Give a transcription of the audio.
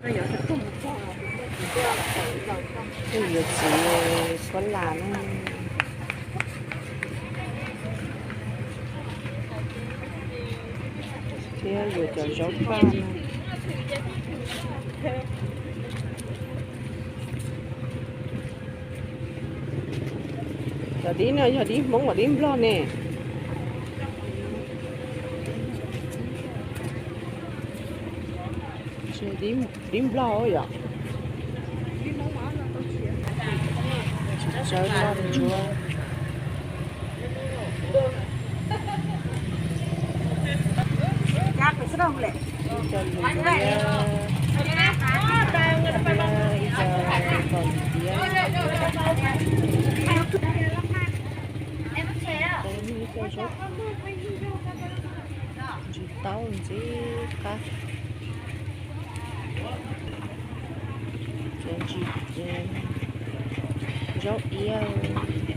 Tej yuav txiv pob las na, thiab yuav cov zaub paj no. Cov dib no yog dib Hmoob los dib Nplog ne? Dib Nplog yom. Tsis tsawb loj ntsuab. Ib co lus liab, ib co kaus tiab, ib co zaub ntsis taub ntxim qab, cov ntsis zaub iab.